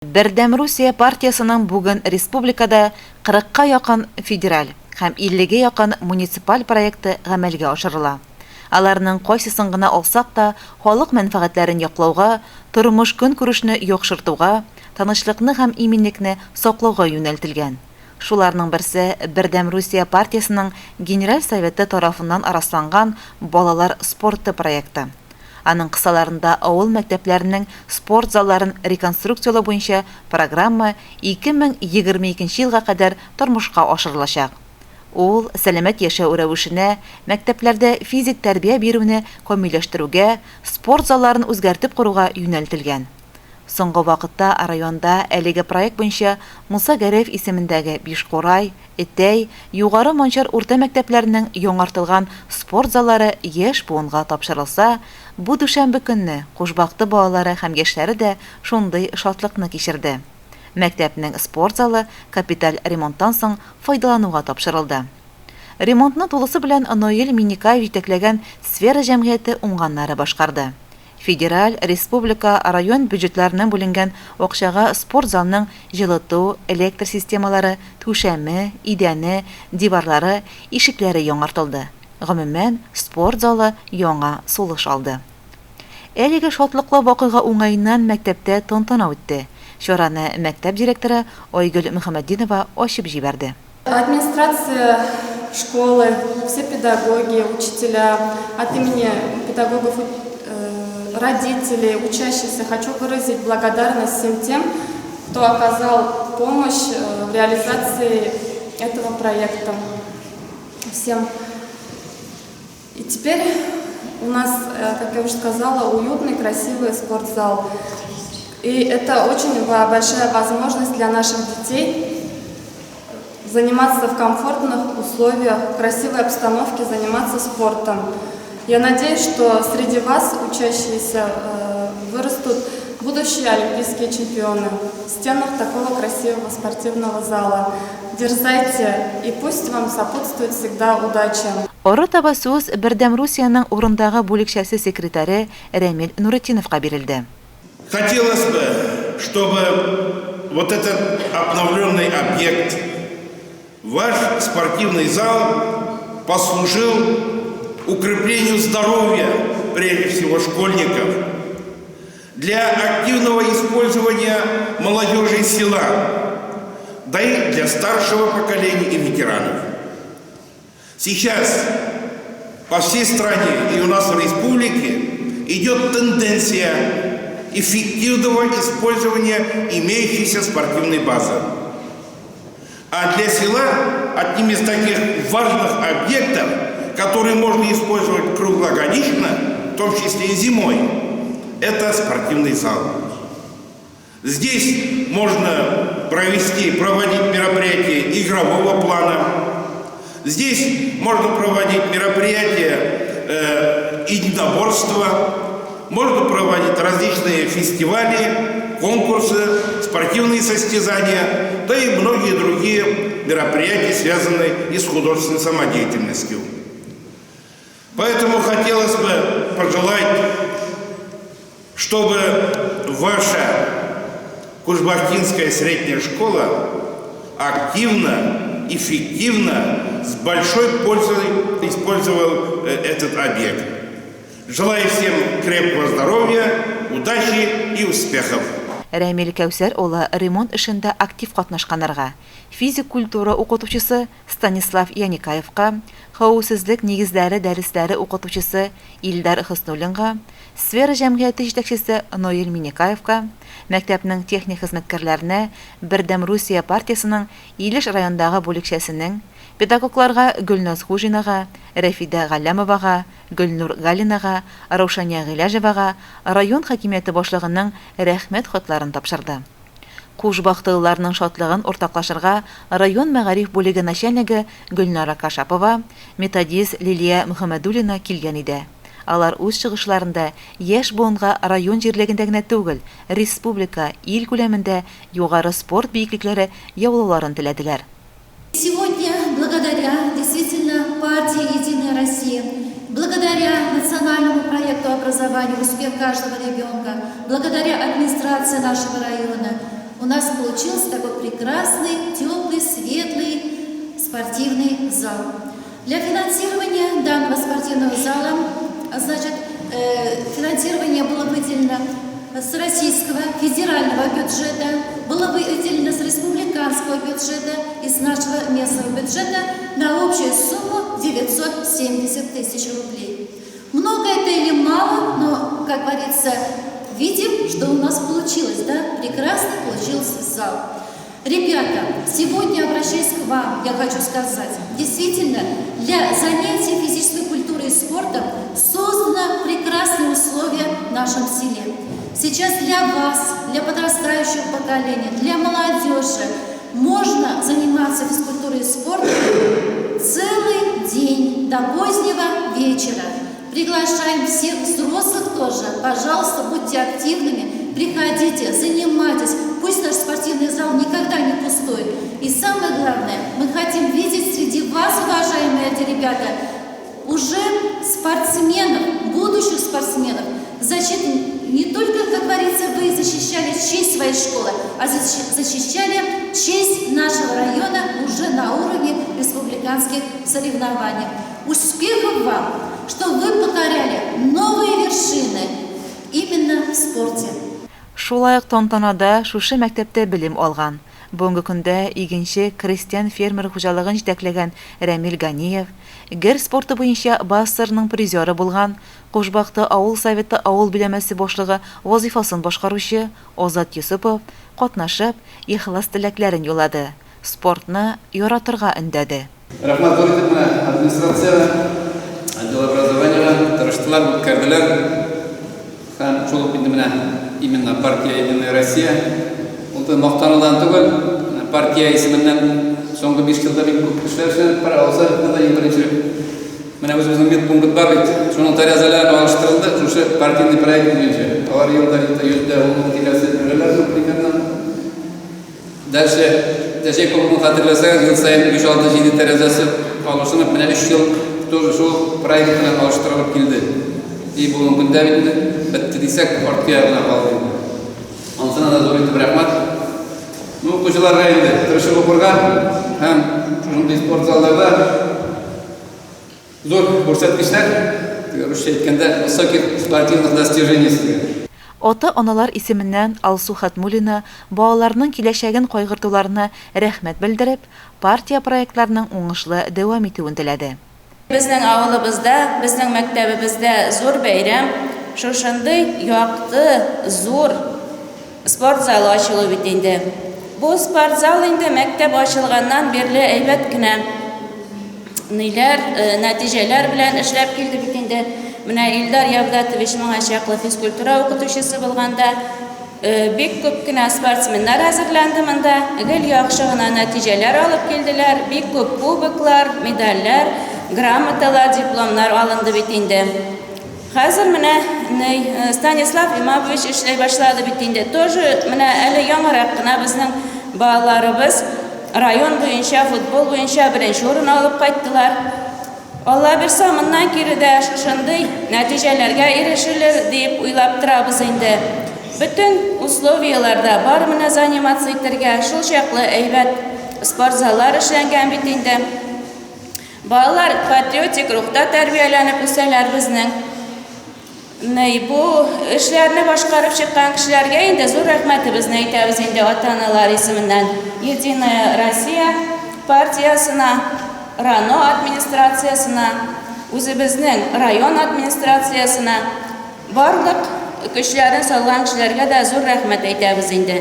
Бердәм Русия партиясенең бүген республикада кырыкка якын федераль һәм иллегә якын муниципаль проекты гамәлгә ашырыла. Аларның кайсысын гына алсак та, халык мәнфәгатьләрен яклауга, тормыш-көнкүрешне яхшыртуга, тынычлыкны һәм иминлекне саклауга юнәлтелгән. Шуларның берсе, Бердәм Русия партиясенең Генераль советы тарафыннан расланган Балалар спорты проекты. Аның кысаларында авыл мәктәпләренең спорт залларын реконструкцияләү буенча программа 2022 елга кадәр тормышка ашырылачак. Ул сәламәт яшәү рәвешенә, мәктәпләрдә физик тәрбия бирүне камилләштерүгә, спорт залларын үзгәртеп коруга юнәлтелгән. Соңгы вакытта районда әлеге проект буенча Муса Гәрәев исемендәге Бишкурай, Этәй, Югары Манчар урта мәктәпләренең яңартылган спорт заллары яшь буынга тапшырылса, бу дүшәмбе көнне Кушбакты балалары һәм яшьләре дә шундый шатлыкны кичерде. Мәктәпнең спорт залы капиталь ремонттан соң файдалануга тапшырылды. Ремонтны тулысы белән Наил Миннекаев җитәкләгән Сфера җәмгыяте уңганнары башкарды. Федераль, республика, район бюджетларыннан бүленгән акчага спорт залның җылыту, электр системалары, түшәме, идәне, диварлары, ишекләре яңартылды. Гомумән, спорт залы яңа сулыш алды. Әлеге шатлыклы вакыйга уңаеннан мәктәптә тантана үтте. Чараны мәктәп директоры Айгөл Мөхәммәтдинова ачып җибәрде. Администрация школы, все педагоги, учителя, от имени педагогов, э, родителей, учащихся хочу выразить благодарность всем тем, кто оказал помощь э, в реализации этого проекта. Всем. И теперь у нас, э, как я уже сказала, уютный, красивый спортзал. И это очень большая возможность для наших детей заниматься в комфортных условиях, в красивой обстановке, заниматься спортом. Я надеюсь, что среди вас, учащиеся, э, вырастут будущие олимпийские чемпионы в стенах такого красивого спортивного зала. Дерзайте, и пусть вам сопутствует всегда удача. Арытаба сүз Бердәм Русиянең урындагы бүлекчәсе секретаре Рәмил Нуретдиновка бирелде. Хотелось бы, чтобы вот этот обновленный объект, ваш спортивный зал, послужил укреплению здоровья, прежде всего, школьников, для активного использования молодежи села, да и для старшего поколения и ветеранов. Сейчас по всей стране и у нас в республике идет тенденция эффективного использования имеющейся спортивной базы. А для села одним из таких важных объектов, которые можно использовать круглогодично, в том числе и зимой, это спортивный зал. Здесь можно провести, проводить мероприятия игрового плана. Здесь можно проводить мероприятия единоборства, можно проводить различные фестивали, конкурсы, спортивные состязания, да и многие другие мероприятия, связанные и с художественной самодеятельностью. Поэтому хотелось бы пожелать, чтобы ваша Кужбахтинская средняя школа активно, эффективно, с большой пользой использовал этот объект. Желаю всем крепкого здоровья, удачи и успехов! Рәмил Кәүсәр улы ремонт эшендә актив катнашканнарга, физик культура укытучысы Станислав Яникаевка, хәвефсезлек нигезләре дәресләре укытучысы Илдар Хөснуллинга, Сфера җәмгыяте җитәкчесе Наил Миннекаевка, мәктәпнең техник хезмәткәрләренә, Бердәм Русия партиясенең Илеш районындагы бүлекчәсенең, педагогларга Гөлназ Хуҗинага, Рәфидә Галләмовага, Гөлнур Галинага, Раушания Гыйләҗевага район хакимияте башлыгының Рәхмәт хатларын тапшырды. Кушбахтылыларның шатлыгын уртаклашырга район мәгариф бүлеге начальнигы Гөлнара Кашапова, методист Лилия Мөхәммәдуллина килгән иде. Алар үз чыгышларында яшь буынга район җирлегендә генә түгел, республика, ил күләмендә югары спорт биеклекләре яулауларын теләделәр. Сегодня благодаря действительно партии «Единая Россия», благодаря национальному проекту образования «Успех каждого ребенка», благодаря администрации нашего района, нас получился такой прекрасный, теплый, светлый спортивный зал. Для финансирования данного спортивного зала, значит, финансирование было выделено с российского федерального бюджета, было выделено с республиканского бюджета и с нашего местного бюджета на общую сумму 970 тысяч рублей. Много это или мало, но, как говорится, видим, что у нас получилось, да? Прекрасно получился зал. Ребята, сегодня обращаясь к вам, я хочу сказать, действительно, для занятий физической культурой и спортом созданы прекрасные условия в нашем селе. Сейчас для вас, для подрастающего поколения, для молодежи можно заниматься физкультурой и спортом целый день до позднего вечера. Приглашаем всех взрослых тоже. Пожалуйста, будьте активными, приходите, занимайтесь. Пусть наш спортивный зал никогда не пустой. И самое главное, мы хотим видеть среди вас, уважаемые эти ребята, уже спортсменов, будущих спортсменов. Защиту не только, как говорится, вы защищали честь своей школы, а защищали честь нашего района уже на уровне республиканских соревнований. Успехов вам, что вы покоряли новые вершины именно в спорте. Шулай ук тантанада шушы мәктәптә белем алган, бүгенге көндә Игенче крестьян-фермер хуҗалыгын җитәкләгән Рәмил Ганиев, гер спорты буенча БАССРның призеры булган, Кушбакты авыл Советы авыл биләмәсе башлыгы вазыйфасын башкаручы Азат Йосыпов катнашып, ихлас теләкләрен юллады, спортны яратырга өндәде. Рәхмәт зур итеп менә администрациягә, отдел образованиегә тырыштылар, үткәрделәр. Һәм шул ук инде менә именно партия Единая Россия. Ул да мактанудан түгел, партия исеменнән соңгы 5 елда бик күп эшләр эшләнеп бара. Алса да иң беренче менә үзебезнең медпункт бар бит. Шуның тәрәзәләре алыштырылды, шушы партийный проект буенча. Алар елда 110 мең тирәсе бирәләр примерно. Дальше, Җәй клубын хәтерләсәгез, ел саен 5, 6, 7 тәрәзәсе алышынып, менә 3 ел тоже шул проект белән алыштырылып килде. И бүгенге көндә бит инде бетте дисәк, арткы ягына калды инде. Анысына да зур итеп рәхмәт. Ну, укучыларга инде тырышып укырга һәм шушындый спорт залларда Зур күрсәткечләр, теге русча әйткәндә, высоких спортивных достижений сезгә. Ата-аналар исеменнән Алсу Хәтмуллина балаларның киләчәген кайгыртуларына рәхмәт белдереп, партия проектларының уңышлы дәвам итүен теләде. Безнең авылыбызда, безнең мәктәбебездә зур бәйрәм, шушындый якты, зур спорт залы ачылу бит инде. Бу спорт зал инде мәктәп ачылганнан бирле әйбәт кенә ниләр, нәтиҗәләр белән эшләп килде бит инде. Менә Илдар Явдатович моңа чаклы физкультура укытучысы булганда, бик күп кенә спортсменнар әзерләнде монда, гел яхшы гына нәтиҗәләр алып килделәр, бик күп кубоклар, медальләр, грамоталар, дипломнар алынды бит инде. Хәзер менә ни, Станислав Имамович эшләй башлады бит инде. Тоже менә әле яңарак кына безнең балаларыбыз район буенча футбол буенча беренче урын алып кайттылар. Алла бирса, моннан кире дә шушындый нәтиҗәләргә ирешелер дип уйлап торабыз инде. Бөтен условияләр дә бар менә заниматься итәргә, шул чаклы әйбәт спортзаллар эшләнгән бит инде. Балалар патриотик рухта тәрбияләнеп үсәләр безнең. Ни, бу эшләрне башкарып чыккан кешеләргә инде зур рәхмәтебезне әйтәбез инде ата-аналар исеменнән. Единая Россия партиясына, РАНО администрациясенә, үзебезнең район администрациясенә, барлык көчләрен салган кешеләргә дә зур рәхмәт әйтәбез инде.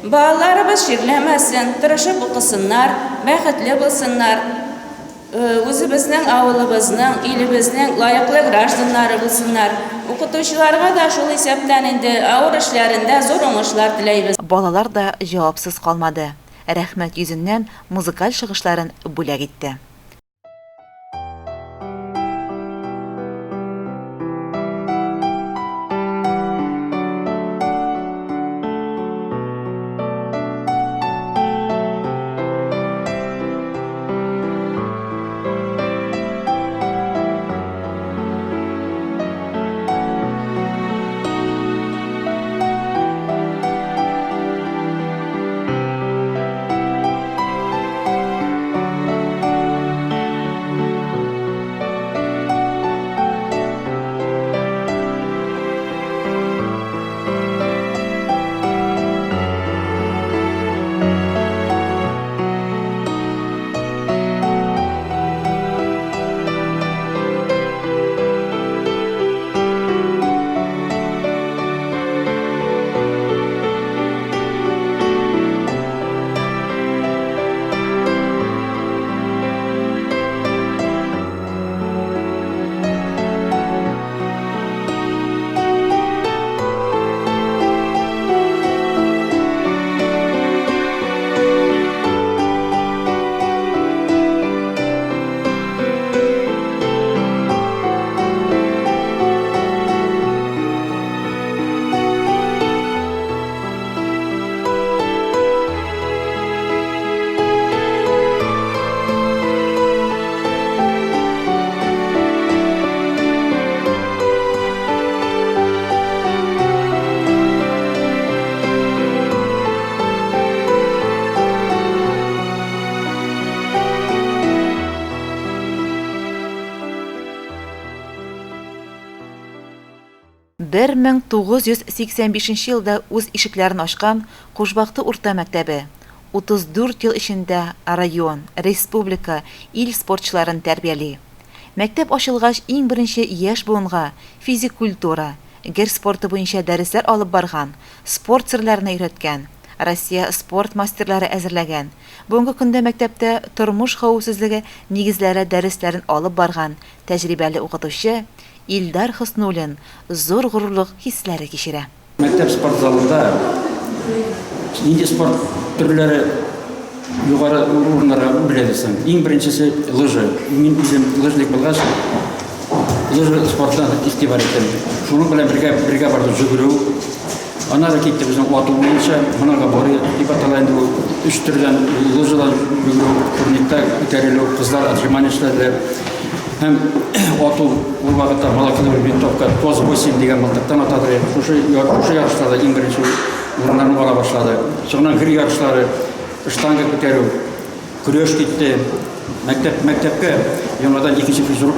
Балаларыбыз чирләмәсен, тырышып укысыннар, бәхетле булсыннар. Үзебезнең авылыбызның, илебезнең лаеклы гражданнары булсыннар. Укытучыларга да шул исәптән инде авыр эшләрендә зур уңышлар теләйбез. Балалар да җавапсыз калмады, рәхмәт йөзеннән музыкаль чыгышларын бүләк итте. 1985 нче елда үз ишекләрен ачкан Кушбакты урта мәктәбе 34 ел эчендә район, республика, ил спортчыларын тәрбияли. Мәктәп ачылгач иң беренче яшь буынга физик культура, гер спорты буенча дәресләр алып барган, спорт серләренә өйрәткән, Россия спорт мастерлары әзерләгән, бүгенге көндә мәктәптә тормыш хәвефсезлеге нигезләре дәресләрен алып барган тәҗрибәле укытучы Илдар Хөснуллин зур горурлык хисләре кичерә. Мәктәп спорт залында нинди спорт төрләре югары урыннарга үрелә соң? Иң беренчесе лыжа. Мин үзем лыжник булгач, лыжа спортына игътибар иттем. Шуның белән бергә бергә барды жүгерү. Аннары китте безнең ату буенча, многоборье дип атала инде ул. Өч төрдән лыжадан йөгерү, турникта күтәрелү, кызлар отжимание эшләделәр. Һәм ату ул вакытта молокиловый винтовка ТОЗ-8 дигән мылтыктан атадыр. Шушы шушы ярышларда иң беренче урыннарны ала башлады. Соңыннан гер ярышлары, штанга күтәрү, көрәш китте. Мәктәп мәктәпкә яңадан икенче физрук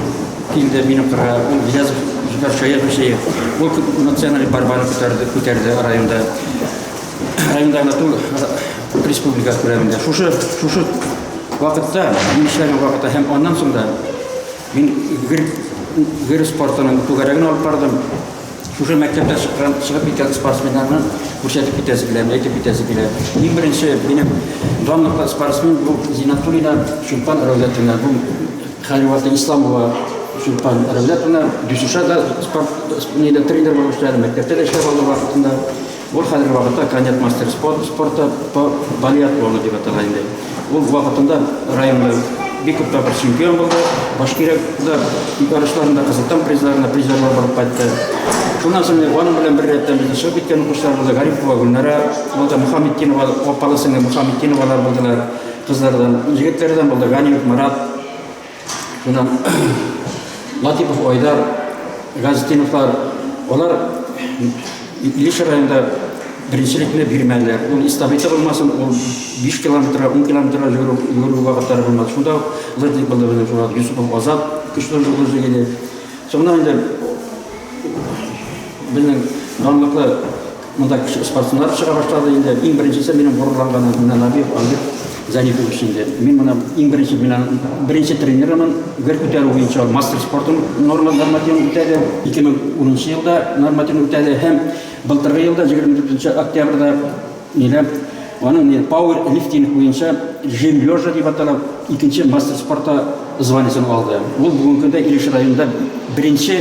килде минем кырга. Ул Вилязов Зөфәр Шәехович. Ул националь борьбаны күтәрде, күтәрде районда. Районда гына түгел, республика күләмендә. Шушы шушы вакытта, мин эшләгән вакытта һәм аннан соң да мин гер гер спортының түгәрәген алып бардым. Шушы мәктәптән чыккан, чыгып киткән спортсменнарны күрсәтеп китәсе килә, әйтеп китәсе килә. Иң беренче минем данлыклы спортсмен бу Зинатуллина Чулпан Рәүләтовна. Бу Хәливата Исламова Чулпан Рәүләтовна ДЮСШда спорт нидә тренер булып эшләде, мәктәптә дә эшләп алды вакытында. Ул хәзерге вакытта кандидат мастер спорт, спорта по полиатлону дип атала инде. Ул вакытында районда бик күп тапкыр чемпион булды. Башкирда ярышларында Кызыл таң призларына призерлар булып кайтты. Шуннан соң аның белән бер рәттән безне чыгып киткән укучылар булды. Гарипова Гөлнара булды, Мөхәммәтдинова апалы сеңле Мөхәммәтдиновалар булдылар кызлардан. Егетләрдән булды Ганиев Марат, Шуннан Латипов Айдар, Газетдиновлар, алар Илеш районында беренчелекне бирмәделәр. Ул эстафета булмасын, ул 5 километрга, 10 километрга йөгерү, йөгерү вакытлары булмады. Шунда ук лыжник булды безнең шулар Юсупов Азат, көчле лыжник иде. Соңыннан инде безнең данлыклы Монда кеше спортсменнар чыга башлады инде. Иң беренчесе минем горурланганым менә Набиев Альберт Зәнифович инде. Мин моны иң беренче мин аның беренче тренерымын. Гер күтәрү буенча ул мастер спортын норма нормативын үтәде. 2010 елда нормативын үтәде һәм былтыргы елда 24 октябрьдә ниләр аның не пауэр лифтинг буенча жим лежа дип атала икенче мастер спорта званиесен алды. Ул бүгенге көндә Илеш районында беренче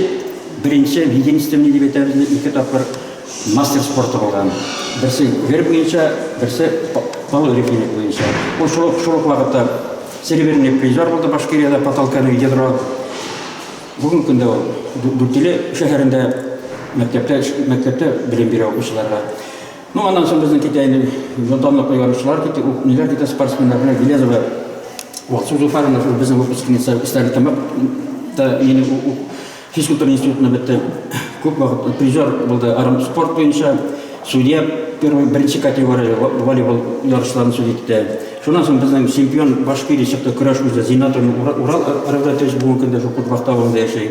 беренче единственный дип әйтәбез ике тапкыр мастер спорты булган. Берсе гер буенча, берсе полурефинг буенча. Ул шул, шул ук вакытта серебряный призер булды Башкириядә по толканию ядро. Бүгенге көндә ул Дүртөйле шәһәрендә мәктәптә мәктәптә белем бирә укучыларга. Ну, аннан соң безнең китә инде данлыклы ярышлар китә, ниләр китә спортсменнар белән Гилязова Ватсу Зуфаровна, шул безнең выпускница Стәрлетамак та мине Физкультура институтына бетте. Күп вакыт призер булды армспорт буенча, судья первый, беренче категория волейбол ярышларын судить итте. Шуннан соң безнең чемпион Башкирия чыкты көрәш үзе Зиннатуллин Урал Рәүләтович бүгенге көндә шул Кутбахта авылында яши.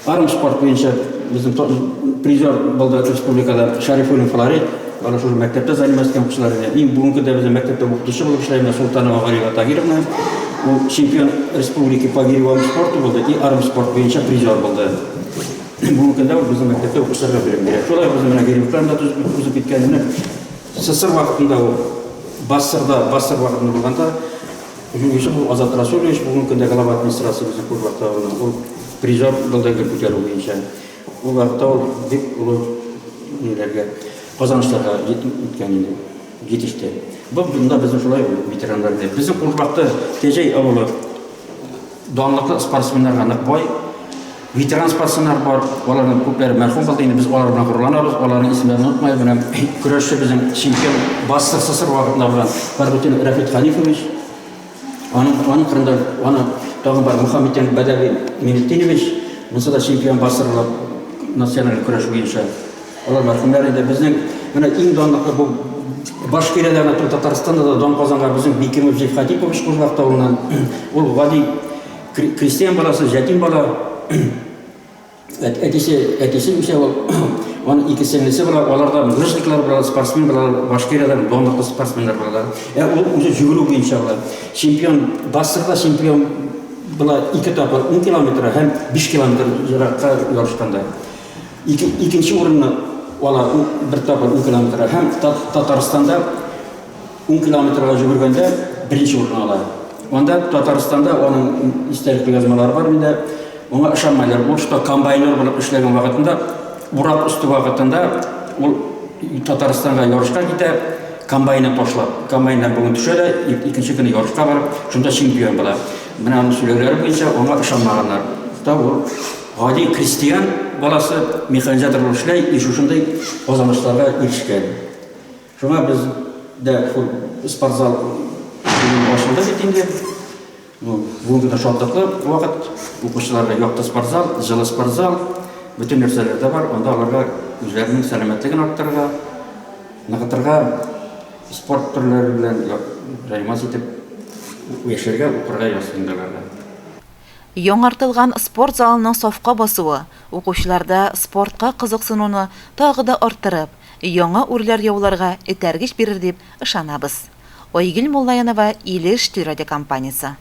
Армспорт буенча безнең призер булды республикада Шәрифуллин Флорид. Аны шул мәктәптә заниматься иткән укучылар иде. Мин бүгенге көндә безнең мәктәптә укытучы булып эшләйм, Султанова Галия Тагировна. Ул чемпион республики по гиревому спорту булды и армспорт буенча призер булды. Бүгенге көндә ул безнең мәктәптә укучыларга белем бирә. Шулай безнең менә гиревиклар да узып киткән. Менә СССР вакытында ул БАССРда, БАССР вакытында булганда Юсупов Азат Расулович бүгенге көндә глава администрация безнең Курбакта ул призер булды гер күтәрү буенча. Ул вакытта ул бик олы ниләргә, казанышларга җиткән иде, җитеште. Бу монда безнең шулай ветераннар иде. Безнең Курбакты Кәҗәй авылы данлыклы спортсменнарга нык бай. Ветеран спортсменнар бар, аларның күпләре мәрхүм булды, инде без алар белән горурланабыз, аларның исемнәрен онытмайбыз. Менә көрәшче безнең чемпион БАССР вакытында булган Фәрхетдин Рәфит Хәнифович, Аның, аның кырында аны тагын бар Мөхәммәтҗан Бәдәви Минетдинович, монысы да чемпион БАССРлы националь көрәш буенча. Алар мәрхүмнәр инде. Безнең менә иң данлыклы бу Башкириядә генә түгел, Татарстанда да дан казанган безнең Бикимов Зиф Хатипович Кужбахта авылыннан. Ул гади крестьян баласы, җәтим бала. Әтисе, әтисе үсә ул. Аның ике сеңлесе була, алар да лыжниклар була, спортсмен була, Башкириядән данлыклы спортсменнар булалар. Ә ул үзе йөгерү буенча була. Чемпион, Бассырда чемпион була ике тапкыр 10 километр һәм 5 километр еракка ярышканда. Ике, икенче урынны ала бер тапкыр 10 километр һәм Татарстанда Ун километрга йөгергәндә беренче урын ала. Анда Татарстанда аның истәлекле язмалары бар миндә. Моңа ышанмайлар. Ул что комбайнер булып эшләгән вакытында, урак өсте вакытында ул Татарстанга ярышка китә, комбайнын ташлап. Комбайннан бүген төшә дә, икенче көне ярышка барып, шунда чемпион була. Менә аның сөйләүләре буенча аңа ышанмаганнар. Та ул гади крестьян баласы механизатор булып эшләй, и шушындый казанышларга ирешкән. Шуңа без дә шул спортзал бүген ачылды бит инде. Ну, бүгенге дә шатлыклы вакыт. Укучыларга якты спортзал, җылы спортзал, бөтен нәрсәләр дә бар. Анда аларга үзләренең сәламәтлеген арттырырга, ныгытырга, спорт төрләре белән заниматься итеп яшәргә, укырга язсын инде аларга. Яңартылган спорт залының сафка басуы укучыларда спортка кызыксынуны тагы да арттырып, яңа үрләр яуларга этәргеч бирер дип ышанабыз. Айгөл Муллаянова, Илеш телерадиокомпаниясе.